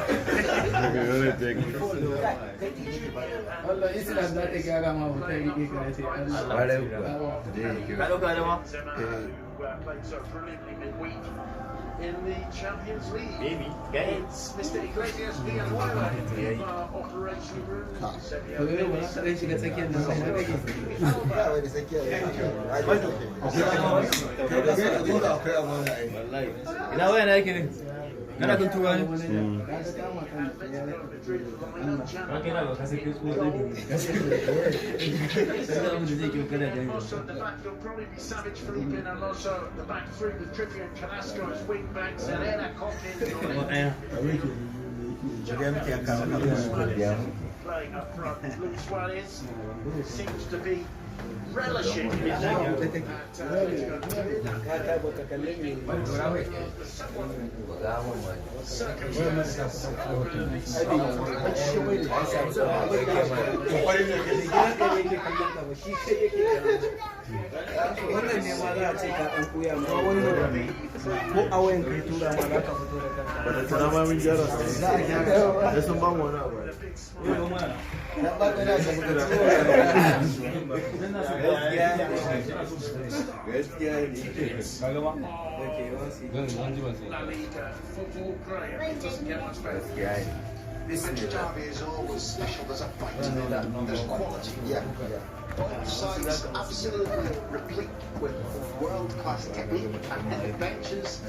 Allah Islam za ta gyara ma hoton rike ka sai Allah. Ƙwarai kuwa. Zai yi kyau. Ka ɗauka da ma? In the Champions League. Baby, gay. It's Mr. Iglesias Villanueva in our operation room. To yau ba za ka ɗan shiga tsakiyar nan ba kake. Ba wani tsakiya ya akwai amana ai. Wallahi. Ina waya na yake ne? Kana kan tura ne? Ka ga kama kan ya rika fito da Allah. Ka kai na ba ka sai kai tsoho ɗin. Sai abin da zai kyau kana da Alonso at the back, there'll probably be Savage, Felipe and Alonso at the back three with Trippier and Carrasco as wing backs and Ena Kokin ɗaya. Godiya muke ya kawo Godiya muke. playing up front. Luis Suarez seems to be relishing his role at Atletico Madrid. Ka ta baka kalle me. Buga mun wani. Circumstances Shi kai yake kallon ka ba, shi kai yake kallon. Wannan ne ma za a ce ka ɗan koya ma wannan ko a wayan kai tura ma za ka fito da kanka. Balantana ma mun gyara su. Za a gyara. Sai sun ba mu wani abu. Dan ba ka da shi muka ci. Gaskiya ne. Gaskiya ne. Okay, wasu. La Liga football, Graham. It doesn't get much better. Gaskiya ne. Manchester derby is always special. There's a fight, there's quality. Both sides absolutely replete with world-class technique and benches.